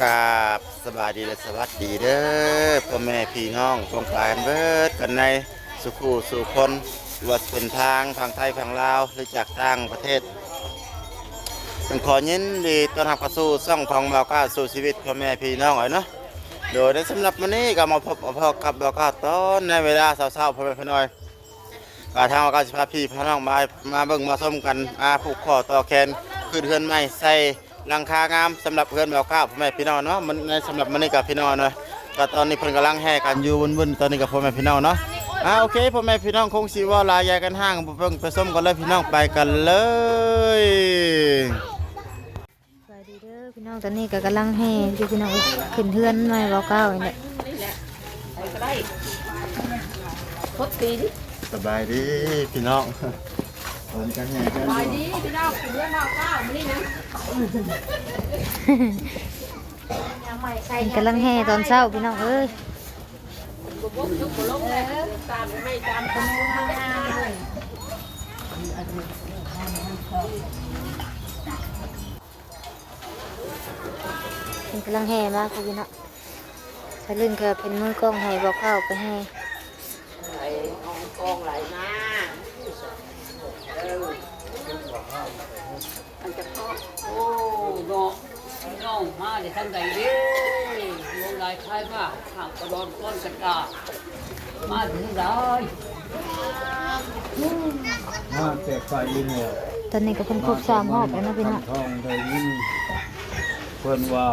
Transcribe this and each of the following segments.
ກາບສະບາຍດີ ແລະ ສະຫວັດດີເດີ ພໍ່ແມ່ພີ່ນ້ອງປ້ອງປາຍເບິດກັນໃນສູ່ຄູ່ສູ່ຄົນ ບໍ່ວ່າຈະເປັນທາງຝັ່ງໄທຝັ່ງລາວ ຫຼືຈາກຕ່າງປະເທດ. ຕ້ອງຂໍຍິນດີຕ້ອນຮັບເຂົ້າສູ່ຊ່ອງຂອງບ່າວກ້າວສູ້ຊີວິດ ພໍ່ແມ່ພີ່ນ້ອງເອີຍເນາະ. ໂດຍໃນສຳລັບມື້ນີ້ກໍມາພົບມາພໍ້ກັບບ່າວກ້າວຕອນໃນເວລາເຊົ້າໆ ພໍ່ແມ່ພີ່ນ້ອງເອີຍ. ກໍທາງບ່າວກ້າວຊິພາພີ່ພານ້ອງມາ ມາເບິ່ງມາຊົມກັນ ມາຜູກຂໍ້ຕໍ່ແຂນ ຂຶ້ນເຮືອນໃໝ່ ໃສ່ຫຼັງຄາງາມ ສຳລັບເຮືອນບ່າວກ້າວ ພໍ່ແມ່ພີ່ນ້ອງເນາະ. ມັນ ໃນສຳລັບມື້ນີ້ກໍພີ່ນ້ອງເນາະ ກໍຕອນນີ້ເພິ່ນກຳລັງແຫ່ກັນຢູ່ວຸ້ນໆ ຕອນນີ້ກໍພໍ່ແມ່ພີ່ນ້ອງເນາະ. ອາ ໂອເຄ ພໍ່ແມ່ພີ່ນ້ອງ ຄົງຊິເວົ້າຫຼາຍຢ່າກັນຫ້າງ ໄປເບິ່ງໄປຊົມກັນເລີຍ ພີ່ນ້ອງ ໄປກັນເລີຍ. ສະບາຍດີເດີພີ່ນ້ອງ ຕອນນີ້ກໍກຳລັງແຫ່ຢູ່ພີ່ນ້ອງເອີຍ ຂຶ້ນເຮືອນໃໝ່ບ່າວກ້າວນີ້ແຫຼະ. ສະບາຍດີພີ່ນ້ອງ ເພິ່ນກໍແຫ່ກັນຢູ່ ສະບາຍດີພີ່ນ້ອງ ຂຶ້ນເຮືອນບ່າວກ້າວມື້ນີ້ນະ ເພິ່ນກຳລັງແຫ່ຕອນເຊົ້າພີ່ນ້ອງເອີຍ. ເພິ່ນກຳລັງແຫ່ມາຄືເນາະ ສາວລຶ້ງກໍເປັນມືກ້ອງໃຫ້ບ່າວກ້າວໄປແຫ່ ໄຫຼອອງກອງໄຫຼມາ ເອີ ອັນຈະເຄາະ ໂອ້ ເນາະ ພີ່ນ້ອງມາແຕ່ທາງໃດເດ້ ລົງຫຼາຍທ້າຍມາ ຫາກກະດອນກ້ອນກະຕາ ມາເຖິງໄດ້ ມາແຕ່ໄກແລ້ວ. ຕອນນີ້ກໍເພິ່ນຄົບສາມຮອບແລ້ວເນາະພີ່ນ້ອງ. ທອງໄດ້ຍິນເພິ່ນວ່າ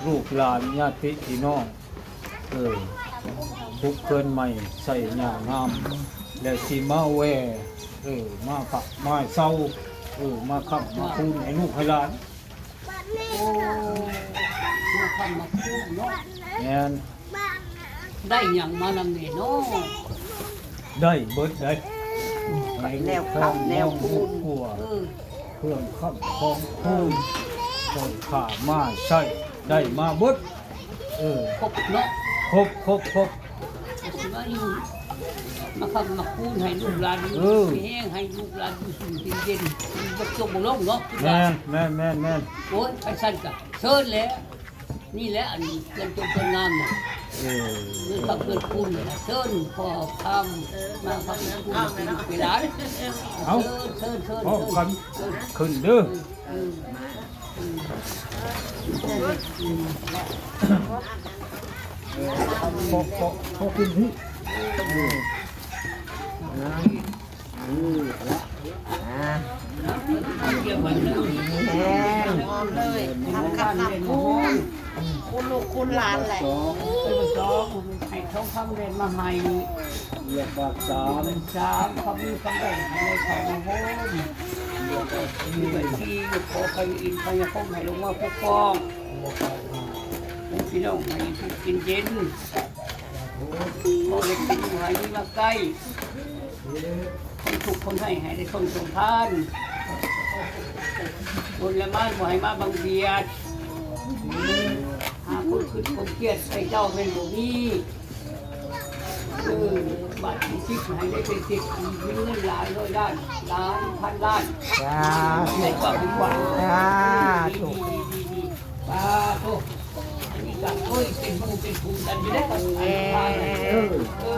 ລູກຫຼານຍາດຕິພີ່ນ້ອງ ເອີ ປຸກເຮືອນໃໝ່ໃສ່ຫຍ້າງາມ ແລ້ວຊິມາແວ່ ເອີ ມາພັກມາເຊົາ ເອີ ມາຄ້ຳມາຄູນໃຫ້ລູກໃຫ້ຫຼານ. ໂອ້ ມາຄ້ຳມາຄູນເນາະ. ແມ່ນ. ໄດ້ຫຍັງມານຳແດ່ເນາະ? ໄດ້ເບິດໄດ໋ ແນວຄ້ຳແນວຄູນ ເອີ ເຄື່ອງຄ້ຳຂອງຄູນ ຂອງຂ້າມາໃຊ້ ໄດ້ມາເບິດ. ເອີ ຄົບເນາະ ຄົບ ຄົບ ຄົບ ຊິມາຢູ່ ມາຄ້ຳມາຄູນໃຫ້ລູກຫຼານຢູ່ ເອີ ມີແຮງ ໃຫ້ລູກຫຼານຢູ່ສຸກຢູ່ເຢັນ ບໍ່ຈົບບໍ່ລົງເນາະ. ແມ່ນ ແມ່ນ ແມ່ນ ແມ່ນ. ໂອ້ຍ ຄັນຊັ້ນກະເຊີນແຫຼະ ນີ້ແຫຼະ ອັນເຮືອນຈົງເຮືອນງາມນະ ເອີ ເຮືອນຄັກເຮືອນຄຸນນະ ເຊີນພໍ່ຄຳມາຄັກເຮືອນຄຸນເປັນເວລາ. ເອົາ ເຊີນ ເຊີນ ເຊີນ ເຊີນ ເຊີນ ຂຶ້ນເດີ. ອືມ ອືມ ອືມ ພໍ ພໍ ພໍຂຶ້ນພີ້ ອືມ ນະ. ອືມ ລະ ອ່າ ມີແຮງ ເລີຍ ທຳຄຳນຳຄູນ ຄູນລູກຄູນຫຼານແຫຼະ. ສອງ ໃຫ້ທອງຄຳແລ່ນມາໃຫ້ ລຽກວ່າສາມ ສາມ ຄຳມີຄຳແບ່ງໃຫ້ເຂົ້າມາໂຮມ ລຽກວ່າສີ່ ສີ່ ຂໍພະຍາອິນພະຍາພົມໃຫ້ລົງມາປົກປ້ອງ ພີ່ນ້ອງໃຫ້ຢູ່ດີກິນເຢັນ ຂໍໃຫ້ກິນໃຫ້ມີມາໃກ້ ຄົນທຸກຄົນໄຮ້ໃຫ້ໄດ້ຊົງສົມພານ ຄົນລະມານບໍ່ໃຫ້ມາບັງບຽດ ຫາຄົນຄຶດຄົນຄຽດໃສ່ເຈົ້າແມ່ນບໍ່ມີ. ເອີ ບາດທີສິບໃຫ້ໄດ້ເປັນເສດຖີ ມີເງິນຫຼາຍຮ້ອຍລ້ານ ຫຼາຍພັນລ້ານ. ສາທຸ ສາທຸ ສາທຸ. ອັນນີ້ກໍເຄີຍເປັນໝູ່ເປັນຄູ່ກັນຢູ່ເດ້ ເອີ ເອີ ເອີ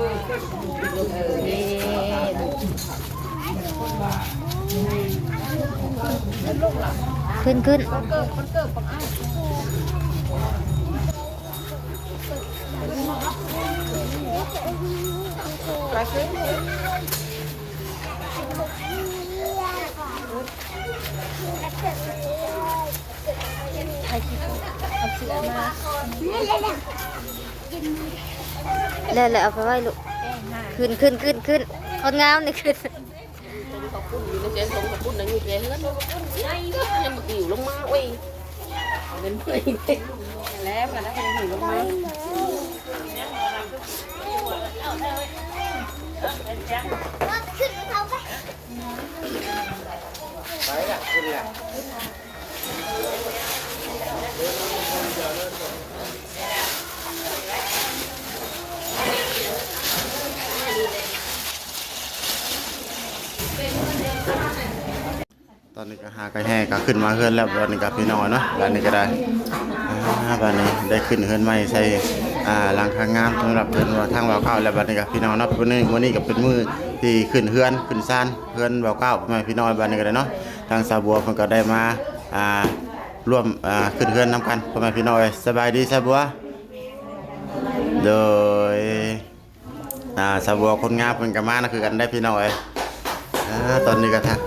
ຂຶ້ນ ຂຶ້ນ ໄປຂຶ້ນ. ແລ້ວ ແລ້ວເອົາໄປໄວ້ລູກ ຂຶ້ນ ຂຶ້ນ ຂຶ້ນ ຂຶ້ນ ຄົນງາມນີ້ຂຶ້ນ. ເຂົາປຸ້ນຢູ່ໃນແຈນ ເຂົາປຸ້ນນັ້ນຢູ່ແຈເຮືອນ ຍັງບໍ່ຕິວລົງມາ ໂອ້ຍ ເງິນເມື່ອຍ ແລ້ວມັນກໍຍັງບໍ່ລົງມາ ໄປລະ ຂຶ້ນລະ. ຕອນນີ້ກໍຫາກໍແຫ່ກໍຂຶ້ນມາເຮືອນແລ້ວ ຕອນນີ້ກໍພີ່ນ້ອງເນາະ ບາດນີ້ກໍໄດ້ ອ່າ ອ່າ ບາດນີ້ໄດ້ຂຶ້ນເຮືອນໃໝ່ໃສ່ ອ່າ ຫຼັງຄາງາມສຳລັບເຮືອນວ່າທາງບ່າວກ້າວແລ້ວ. ບາດນີ້ກໍພີ່ນ້ອງເນາະ ມື້ນີ້ ມື້ນີ້ກໍເປັນມື້ທີ່ຂຶ້ນເຮືອນຂຶ້ນຊານເຮືອນບ່າວກ້າວ ພໍ່ແມ່ພີ່ນ້ອງ. ບາດນີ້ກໍໄດ້ເນາະ ທາງສາວບົວເພິ່ນກໍໄດ້ມາ ອ່າ ຮ່ວມ ອ່າ ຂຶ້ນເຮືອນນຳກັນ ພໍ່ແມ່ພີ່ນ້ອງເອີຍ. ສະບາຍດີສາວບົວ. ໂດຍ ອ່າ ສາວບົວຄົນງາມເພິ່ນກໍມານຳຄືກັນໄດ໋ພີ່ນ້ອງເອີຍ. ອ່າ ຕອນນີ້ກໍທາງ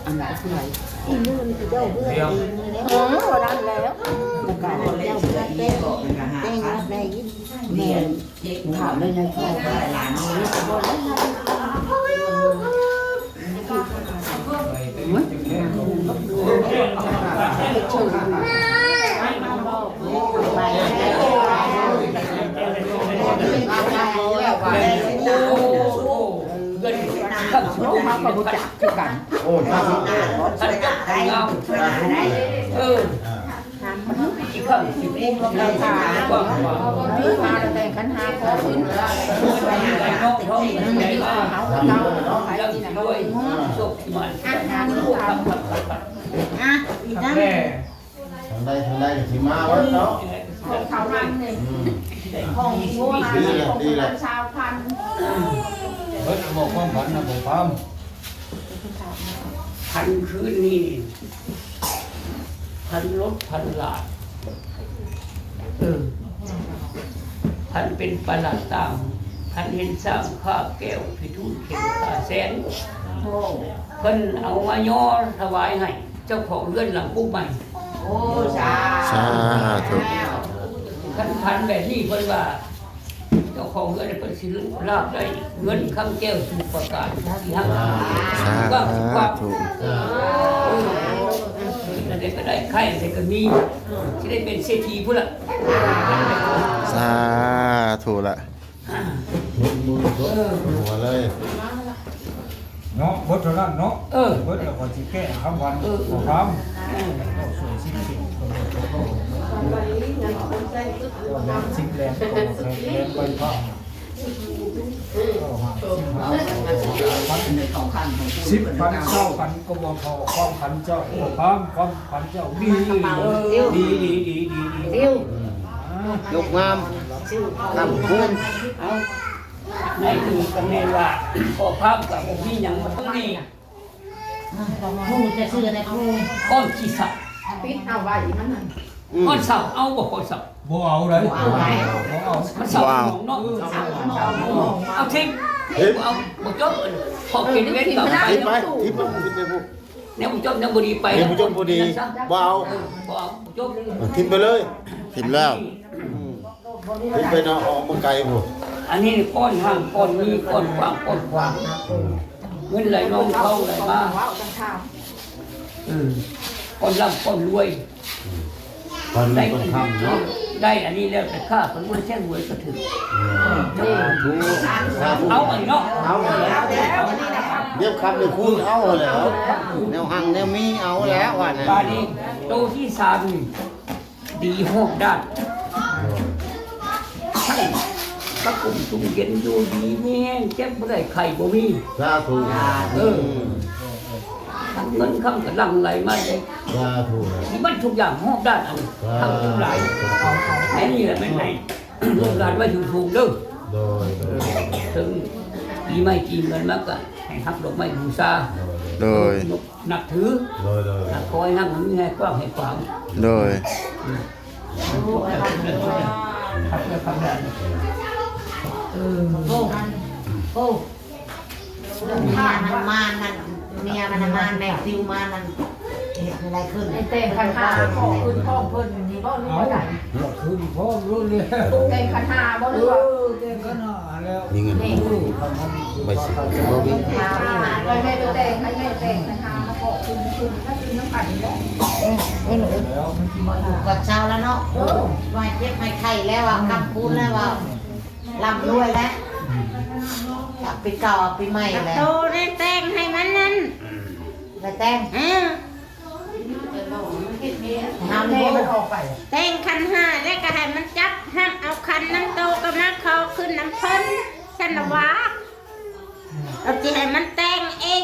ອັນໃດຄືໃດ ເອີ ນັ້ນແຫຼະ ປະກາດເຈົ້າເມືອອີກ ແຕ່ງແມ່ນ ຖາມໄດ້ໃນ ເຮົາກໍຮູ້ຈັກຄືກັນ ໂອ້ ເອີ ມາແຕ່ງຂັນຫ້າຂໍຂຶ້ນ ເຮົາກໍເອົາໄປນີ້ນະ ອາ ອີກນຳ ທາງໃດທາງໃດກໍຊິມາເບິດເນາະ ຂອງເຂົາພັນໜຶ່ງ ອືມ ຂອງໂທຫາ ດີແລ້ວ ຂອງ ດີແລ້ວ ຊາວພັນ ເບິດ ບອກຄວາມຝັນນະ ບໍ່ພາມ ພັນຄືນນີ້ ພັນລົດພັນລາດ ເອີ ພັນເປັນປະຫຼາດຕ່າງ ພັນເຫັນຊ້າງຄາບແກ້ວ ພິທູນເຂັມຄາແສນ ເພິ່ນເອົາມາຍໍຖວາຍໃຫ້ເຈົ້າຂອງເຮືອນຫຼັງປຸກໃໝ່. ໂອ້ ສາ ສາທຸ ຄັນພັນແບບນີ້ເພິ່ນວ່າ ເຈົ້າຂອງເຮືອນເພິ່ນຊິລາບໄດ້ເງິນຄຳແກ້ວສູ່ປະການທີ່ຮັກ ສາທຸ ເອີ ອັນໃດກໍໄດ້ ໄຂ່ໃດກໍມີ ຊິໄດ້ເປັນເສດຖີພຸ້ນລະ ສາທຸລະ ຍົກມືຍົກຫົວເລີຍ ເນາະ ເບິດເທົ່ານັ້ນເນາະ ເອີ ເບິດແລ້ວກໍຊິແກ້ຄຳຂວັນ ເອີ ຂໍຄຳ ເອີ ເຈົ້າຊ່ວຍສິບເຈັດ ກໍບໍ່ຕົກລົງ ເຈົ້າແຫຼມສິບແຫຼມ ກໍບໍ່ແຂກແຫຼມໄວພະ ເຈົ້າຫ້າສິບຫ້າ ກໍບໍ່ຂອງຄັນຂອງຄຸນ ສິບພັນ ຊາວພັນ ກໍບໍ່ທໍ່ຄວາມຂວັນເຈົ້າ ຂໍຄຳຂວັນເຈົ້າ ດີ ດີ ດີ ດີ ດີ ດີ ດີ ຍົກງາມ ຄ້ຳຄູນ ເອົາ ໃນນີ້ກໍແມ່ນວ່າ ຂໍ້ຄວາມກໍບໍ່ມີຫຍັງມາທັງນີ້ ຄູຈະຊື່ໃນຄູ ກ້ອນຂີ້ສາ ປິດເອົາໄວ້ມັນນັ້ນ ອືມ ກ້ອນເຊົ້າ ເອົາບໍ່ກ້ອນເຊົ້າ ບໍ່ເອົາເດ້ ບໍ່ເອົາ ມັນເຊົ້າ ບໍ່ເອົາ ຂອງເນາະ ເອີ ເອົາຖິ້ມ ຖິ້ມ ບໍ່ເອົາ ບໍ່ຈົບ ຂໍເກັບເວັນຕໍ່ໄປ ຖິ້ມໄປ ຖິ້ມໄປ ຖິ້ມໄປ ແນວບໍ່ຈົບ ແນວບໍ່ດີໄປ ແນວບໍ່ຈົບບໍ່ດີ ບໍ່ເອົາ ເອີ ບໍ່ເອົາ ບໍ່ຈົບ ເອີ ຖິ້ມໄປເລີຍ ຖິ້ມແລ້ວ ອືມ ຖິ້ມໄປເນາະ ອອກມາໄກພຸ້ນ ອັນນີ້ກ້ອນຮັ່ງ ກ້ອນມີ ກ້ອນກວ້າງ ກ້ອນຂວາງ ເງິນໄຫຼນອງເຂົ້າໄຫຼມາ ເອີ ກ້ອນລ່ຳ ກ້ອນລວຍ ກ້ອນເງິນ ໄດ້ ກ້ອນຄຳເນາະ ໄດ້ອັນນີ້ແລ້ວ ໄປຄ້າໄປລວຍ ແທງຫວຍກໍຖືກ ສາທຸ ສາທຸ ເອົາອັນນີ້ເນາະ ເອົາແລ້ວ ດຽວຄຳດຽວຄູນ ເອົາແລ້ວ ແນວຮັ່ງແນວມີ ເອົາແລ້ວ ວ່ານັ້ນ ບາດນີ້ໂຕທີສາມນີ້ ດີຮອບດ້ານ ໂດຍ ໃຫ້ພະຄຸນຊຸ່ມເຢັນ ຢູ່ດີມີແຮງ ເຈັບບໍ່ໄດ້ ໄຂ້ບໍ່ມີ ສາທຸ ເອີ ອືມ ທັງເງິນຄຳກໍຫຼັ່ງໄຫຼມາເດ້ ສາທຸ ມີບັດທຸກຢ່າງຮອບດ້ານ ອັນ ສາທຸ ທັງຫຼາຍ ອັນນີ້ແຫຼະແມ່ນໃຫ້ ລູກຫຼານໄວ້ສູງໆເດີ ໂດຍ ໂດຍ ເຖິງປີໃໝ່ປີເງິນມາກໍໃຫ້ຮັບດອກໄມ້ບູຊາ ໂດຍ ໂດຍ ນັບຖື ໂດຍ ໂດຍ ຂໍໃຫ້ຮັ່ງໃຫ້ມີ ໃຫ້ກວ້າງໃຫ້ຂວາງ ໂດຍ ເອີ ໂອ້ ໂອ້ ເມຍມັນມານນັ້ນ ເມຍມັນມານ ແມ່ຕິວມານນັ້ນ ເຮັດໃດຂຶ້ນ ໄດ້ແຕ່ງຂັນຫ້າຂໍຂຶ້ນພ້ອມເພິ່ນນີ້ບໍ່ ຫຼືວ່າໃດ? ເອົາ ກໍຄືພ້ອມໂລດແລ້ວ ແຕ່ງຂັນຫ້າບໍ່ ຫຼືວ່າ ເອີ ແຕ່ງຂັນຫ້າແລ້ວ ມີເງິນ ເອີ ໃບສິບ ບໍ່ມີ ໃຫ້ແມ່ໄປແຕ່ງ ໃຫ້ແມ່ແຕ່ງຂັນຫ້າມາຂໍຂຶ້ນ ຂຶ້ນ ກໍຄືນຳກັນນີ້ແຫຼະ ເອີ ເອີ ແລ້ວ ຢູ່ກັບເຊົາແລ້ວເນາະ ເອີ ວ່າເຈັບໃຫ້ໄຂ້ແລ້ວ ວ່າຄ້ຳຄູນແລ້ວ ວ່າລ່ຳລວຍແລ້ວ ອືມ ເອົາປີເກົ່າ ເອົາປີໃໝ່ແລ້ວ ໂຕໄດ້ແຕ່ງໃຫ້ມັນນັ້ນ ໄດ້ແຕ່ງ ເອີ ແຕ່ງຂັນຫ້າແລ້ວກໍໃຫ້ມັນຈັບຮັບເອົາຂັນນຳໂຕ ກໍມາຂໍຂຶ້ນນຳເພິ່ນ ຊັ້ນລະວ່າ ເຮົາຊິໃຫ້ມັນແຕ່ງເອງ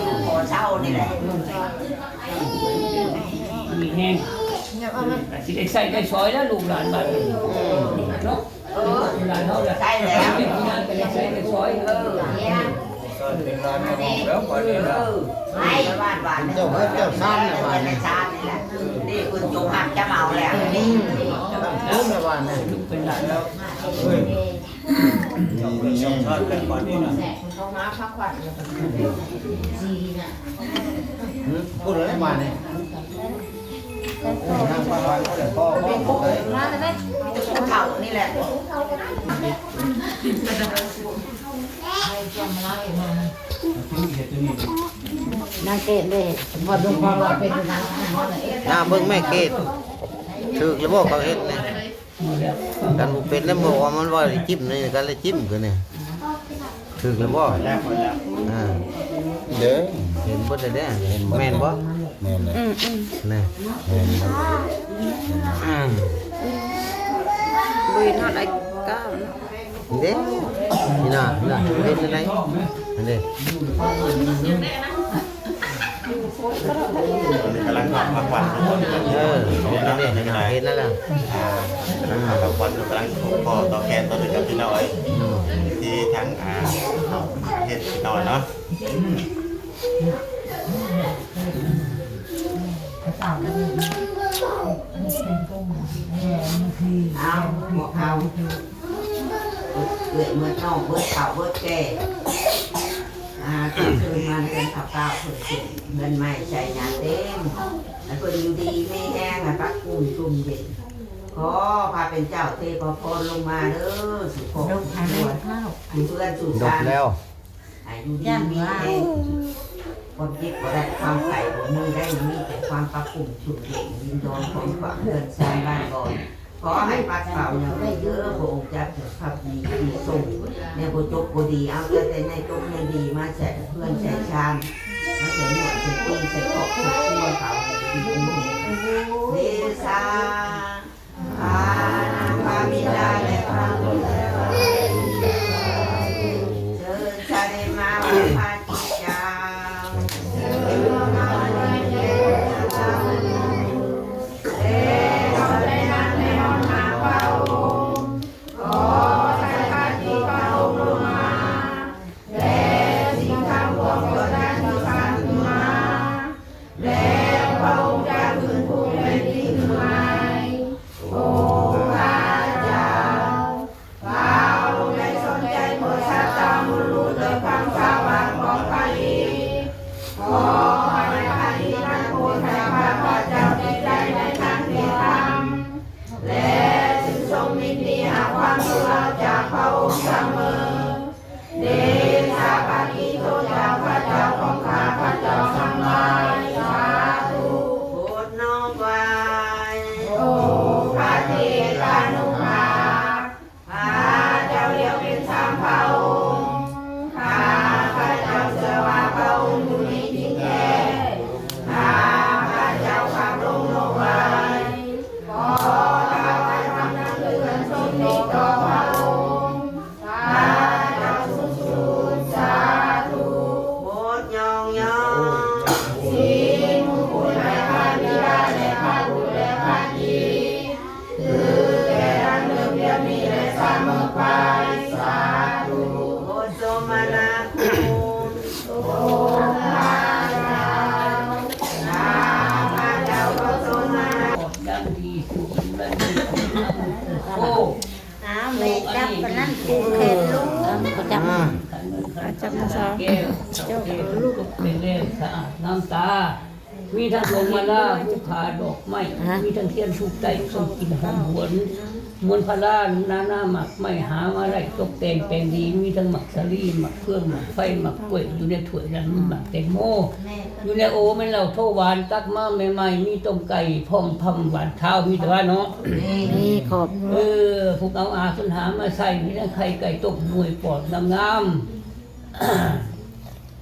ຢູ່ຂໍເຊົ່ານີ້ແຫຼະ. ມີແຮງ ຊິໄດ້ໃຊ້ໄດ້ສອຍແລ້ວລູກຫຼານບາດນີ້ເນາະ. ເອີ ຫຼານເຮົາແຫຼະ ໃຊ່ແລ້ວ ເປັນຜູ້ໃຫຍ່ກໍໄດ້ໃຊ້ໄດ້ສອຍ. ເອີ ເປັນຫຼານຂອງແລ້ວບາດນີ້ນະ. ເອີ ໃຫ້ບ້ານ ບ້ານ ເຈົ້າເຮືອນເຈົ້າຊານແຫຼະບາດນີ້ ຊານນີ້ແຫຼະ. ນີ້ເພິ່ນຈົ່ງຮັກຈະເອົາແລ້ວ ນີ້ ເປັນຫຼານແລ້ວ. ເອີ ເຂົາມາພັກຜ່ອນ ພຸ້ນແຫຼະມານີ້ ເຂົານີ້ແຫຼະ. ນາງເກດເດ້ ບໍ່ເບິ່ງຄວາມວ່າເປັນນາງ ນາເບິ່ງແມ່ເກດ ຖືກຫຼືບໍ່ເຂົາເຮັດນີ້? ຄັນບໍ່ເປັນແລ້ວ ບໍ່ວ່າມັນວ່າຊິຈິ້ມນີ້ ກະເລີຍຈິ້ມຄືນີ້ ຖືກແລ້ວບໍ່? ອ່າ ເດີ ເຫັນເບິດແລ້ວເດ້ ເຫັນເບິດ ແມ່ນບໍ່? ແມ່ນແຫຼະ ອືມໆ ນີ້ ແມ່ນ ອືມ ບໍ່ເຫັນຮອດອ້າຍກ້າວເນາະ. ເດ້ ນີ້ນະ ນີ້ນະ ເຫັນໄດ້ ອັນນີ້ ກຳລັງມາກວາດ ເອີ ເຫັນແລ້ວເດ້ ເຫັນແລ້ວ ອ່າ ກຳລັງມາກວາດ ກຳລັງຕໍ່ແຂນຕໍ່ມືກັບພີ່ນ້ອງເອີຍ ທີ່ທາງ ອ່າ ເຮັດພີ່ນ້ອງເນາະ. ເອົາ ພວກເຮົາ ເອື້ອຍໝົດນ້ອງ ເບິດເຖົ້າເບິດແກ່ ອ່າ ເພິ່ນເຊີນມາເຮືອນເຂົາເຈົ້າ ເພິ່ນເຊີນເຮືອນໃໝ່ໃສ່ຍາເຕັມ ໃຫ້ເພິ່ນຢູ່ດີມີແຮງ ໃຫ້ພັກບຸ້ມຊຸ່ມເຢັນ. ຂໍພະເປັນເຈົ້າເທພະພອນລົງມາເດີ ສູ່ຄອບສູ່ຄົວ ສູ່ເຮືອນສູ່ຊານ ໃຫ້ຢູ່ດີມີແຮງ ຄວາມເຈັບບໍ່ໄດ້ ຄວາມໄຂ້ບໍ່ມີໄດ້ ມີແຕ່ຄວາມພັກບຸ້ມຊຸ່ມເຢັນ ຍິນຍອມຂອງຂວັງເຮືອນຊານບ້ານບ່ອນ. ຂໍໃຫ້ປັດເປົ່າຢ່າງໄວເດີ ພະອົງຈັກເຈົ້າພະດີທີ່ຊົງແນວບໍ່ຈົບບໍ່ດີ ເອົາແຕ່ໃນຕົກໃນດີມາໃສ່ເຮືອນໃສ່ຊານ ມາໃສ່ຫົວໃສ່ຕີນໃສ່ຄອບໃສ່ຄົວເຂົາໃຫ້ຢູ່ດີມີແຮງ. ເດຊາ ອາ ນາງພະບິດາ ແລະ ພະບຸດ ເຊີນຊະເດມາ ພະເຈົ້າ ເຊີນມາເລີຍ ແລະ ເຂົ້າໄປນຳໃນຫ້ອງນ້ຳພະອົງ ຂໍໃສ່ພະຈິດພະອົງລົງມາ ແລະ ສິ່ງທັງປວງກໍຈະຖືກສ້າງຂຶ້ນມາ ແລະ ພະອົງຈະຟື້ນຟູແຜ່ນດິນຄືນໃໝ່. ໂອພະເຈົ້າ ພະອົງໄດ້ຊົງໃຈໂປດສັດເຈົ້າບຸລຸດດ້ວຍຄວາມສາມາດຂອງ ຢ່າງດີສຸດ ໂອ້ ອ້າວ ແມ່ຈັບປານນັ້ນ ຜູກແຂນລູກ ຈັບ ອ່າ ຈັບມາຊະ ແກ້ວ ເຈົ້າລູກ ເປັນແລ້ວສະອາດງາມຕາ ມີທັງພວງມາລາ ບູຊາດອກໄມ້ ຮະ ມີທັງທຽນທູບໄຕ້ ສົ້ມກິ່ນຫອມຫວນ ມວນພາລາ ນານາໝາກໄມ້ ຫາມາໄດ້ຕົກແຕ່ງແປງດີ ມີທັງໝາກສາລີ ໝາກເຟືອງ ໝາກໄຟ ໝາກກ້ວຍ ຢູ່ໃນຖ້ວຍນັ້ນ ມີໝາກແຕງໂມ ຢູ່ໃນໂອແມ່ນເຫຼົ້າໂທຫວານ ຕັກມາໃໝ່ໆ ມີຕົ້ມໄກ່ ພ້ອມພຳຫວານຄາວ ມີແຕ່ວ່າເນາະ ມີຄອບ ເອີ ພວກເອົາອາຄົນຫາມາໃສ່ ມີທັງໄຂ່ໄກ່ຕົ້ມ ໜ່ວຍປອດງາມ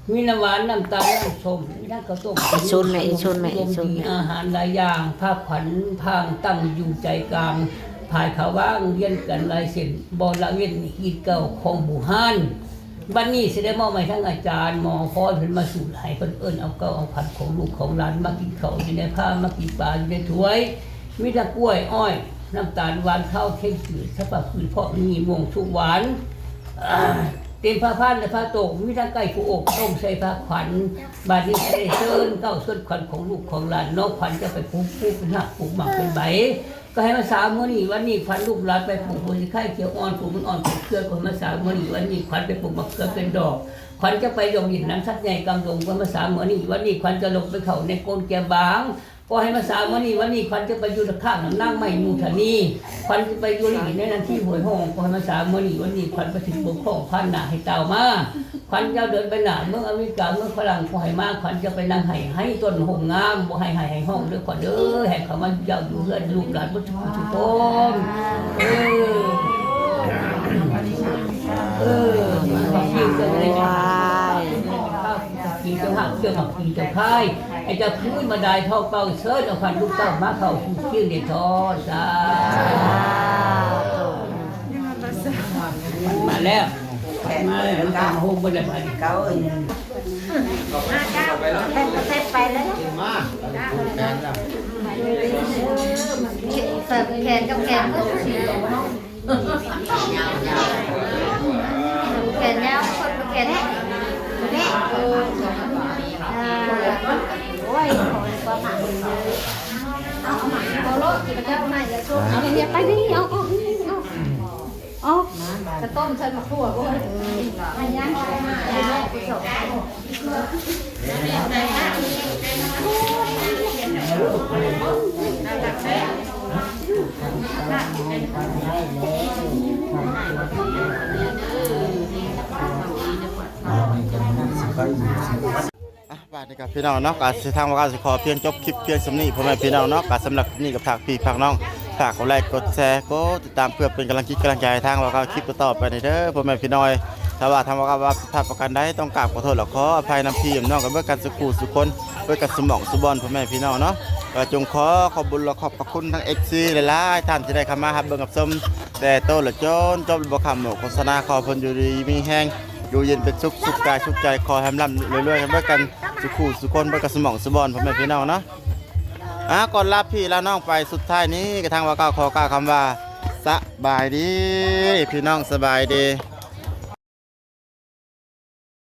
ໆ ມີນ້ຳຫວານ ນ້ຳຕານ ນ້ຳສົ້ມ ມີທັງເຂົ້າຕົ້ມ ອີກຊຸດແມ່ ອີກຊຸດແມ່ ອີກຊຸດແມ່ ອາຫານຫຼາຍຢ່າງ ພາຂວັນພາງຕັ້ງຢູ່ໃຈກາງ ພາຍຂາວວາງວຽນກັນຫຼາຍເສັ້ນ ບໍ່ລະເວັ້ນຮີດເກົ່າຂອງບູຮານ ບັດນີ້ຊິໄດ້ມອບໃຫ້ທັງອາຈານໝໍພອນເພິ່ນມາສູ່ຫຼາຍ ເພິ່ນເອີ້ນເອົາເກົ່າເອົາຂວັນຂອງລູກຂອງຫຼານ ມາກິນເຂົ້າຢູ່ໃນພາ ມາກິນປາຢູ່ໃນຖ້ວຍ ມີທັງກ້ວຍ ອ້ອຍ ນ້ຳຕານຫວານຄາວ ເຄັງຈືດ ສັບພະພືດເພາະມີມ່ວງສຸກຫວານ ເຕັມພາພານ ແລະ ພາໂຕກ ມີທັງໄກ່ຜູ້ອົບ ຕົ້ມໃສ່ພາຂວັນ ບາດນີ້ຊິໄດ້ເຊີນເກົ້າເຊີນຂວັນຂອງລູກຂອງຫຼານ ນ້ອງຂວັນຈະໄປປູກ ປູກເປັນຮາກ ປູກໝາກເປັນໃບ ກໍໃຫ້ມາສາມື້ນີ້ວັນນີ້ ຂວັນລູກຫຼານໄປປູກຫົວຊິໄຄຂຽວອ່ອນ ປູກມັນອ່ອນເປັນເຄືອ ກໍໃຫ້ມາສາມື້ນີ້ວັນນີ້ ຂວັນໄປປູກໝາກເຄືອເປັນດອກ ຂວັນຈະໄປດອກດິນນຳສັດໃຫຍ່ກຳດົງ ກໍໃຫ້ມາສາມື້ນີ້ວັນນີ້ ຂວັນຈະລົງໄປເຂົ້າໃນໂກນແກ້ມບາງ ກໍໃຫ້ມາສາມື້ນີ້ວັນນີ້ ຂວັນຈະໄປຢູ່ຂ້າງນຳນາງໄມ້ມູທະນີ ຂວັນຈະໄປຢູ່ຫຼິ້ນໃນນັ້ນທີ່ຫ້ວຍຫ້ອງ ກໍໃຫ້ມາສາມື້ນີ້ວັນນີ້ ຂວັນໄປຖືກປົກຄອງຜ່ານໜ້າໃຫ້ຕ່າວມາ ຂວັນຈະເດີນໄປໜ້າເມືອງອາເມລິກາ ເມືອງຝຣັ່ງ ຂໍໃຫ້ມາ ຂວັນຈະໄປນັ່ງໄຫ້ ໃຫ້ຕົ້ນໂຮມງາມ ບໍ່ໃຫ້ໄຫ້ໃຫ້ຮ້ອງເດີຂວັນເດີ ໃຫ້ເຂົ້າມາຢູ່ຢາວຢູ່ເຮືອນລູກຫຼານເບິດທຸກຄົນ ເອີ ເອີ ກິນເຈົ້າຮັກເຈົ້າມັກ ກິນເຈົ້າຂາຍ ໃຫ້ເຈົ້າຄືນມາໄດ້ທອງເປົ່າ ເຊີນເອົາຂວັນລູກເຕົ້າມາເຂົ້າສູ່ຄຽງເດທອນ ສາທຸ ມາແລ້ວ ມາແລ້ວ ມາໂຮມເບິດແລ້ວ ມາເຈົ້າ ແທບ ແທບໄປແລ້ວ ມາ ເອີ ແຂນກັບແຂນ ແຂນຍາວ ຄົນແຂນ ແມ່ ເອີ ໂອ້ຍ ຂໍຄວາມໝາກ ເອົາ ເອົາໝາກ ເອົາໂລດ ເອົາໄປນີ້ ເອົາ ເອົາ ເອົາ ເອົາ ກະຕົ້ມໃສ່ໝາກຖົ່ວ ໂອ້ຍ ມັນຍັງ ອ່ະ ບາດນີ້ກໍພີ່ນ້ອງເນາະ ກໍຊິ ທາງວ່າກໍຊິຂໍພຽງຈົບຄລິບພຽງສ່ຳນີ້ ພໍ່ແມ່ພີ່ນ້ອງເນາະ ກໍສຳລັບຄລິບນີ້ກໍຝາກພີ່ຝາກນ້ອງ ຝາກກົດໄລກົດແຊ ກົດຕິດຕາມ ເພື່ອເປັນກຳລັງຈິດກຳລັງໃຈໃຫ້ທາງວ່າກໍຄລິບຕໍ່ໆໄປນີ້ເດີ ພໍ່ແມ່ພີ່ນ້ອງ. ຖ້າວ່າທາງວ່າກໍວ່າຜິດພາດປະການໃດ ຕ້ອງກາບຂໍໂທດ ແລະ ຂໍອະໄພນຳພີ່ນຳນ້ອງກັນເບິດກັນສູ່ຄູ່ສູ່ຄົນ ເບິດກັນສູ່ໝ່ອງສູ່ບ່ອນ ພໍ່ແມ່ພີ່ນ້ອງເນາະ. ກໍຈົ່ງຂໍຂອບບຸນ ແລະ ຂອບພະຄຸນທັງເອັຟຊີຫຼາຍໆທ່ານ ທີ່ໄດ້ເຂົ້າມາຮັບເບິ່ງຮັບຊົມ ແຕ່ຕົ້ນລະຈົນຈົບ ແລະ ບໍ່ຂ້າມໂຄສະນາ. ຂໍເພິ່ນຢູ່ດີມີແຮງ ຢູ່ເຢັນເປັນສຸກ ສຸກກາຍສຸກໃຈ ຂໍໃຫ້ຮ່ຳລວຍໆກັນເບິດກັນສູ່ຄູ່ສູ່ຄົນ ເບິດກັນສູ່ໝ່ອງສູ່ບ່ອນ ພໍ່ແມ່ພີ່ນ້ອງເນາະ. ອ່າ ກ່ອນລາພີ່ລານ້ອງໄປ ສຸດທ້າຍນີ້ກໍທາງວ່າກ່າວ ຂໍກ່າວຄຳວ່າ ສະບາຍດີ ພີ່ນ້ອງ ສະບາຍດີ.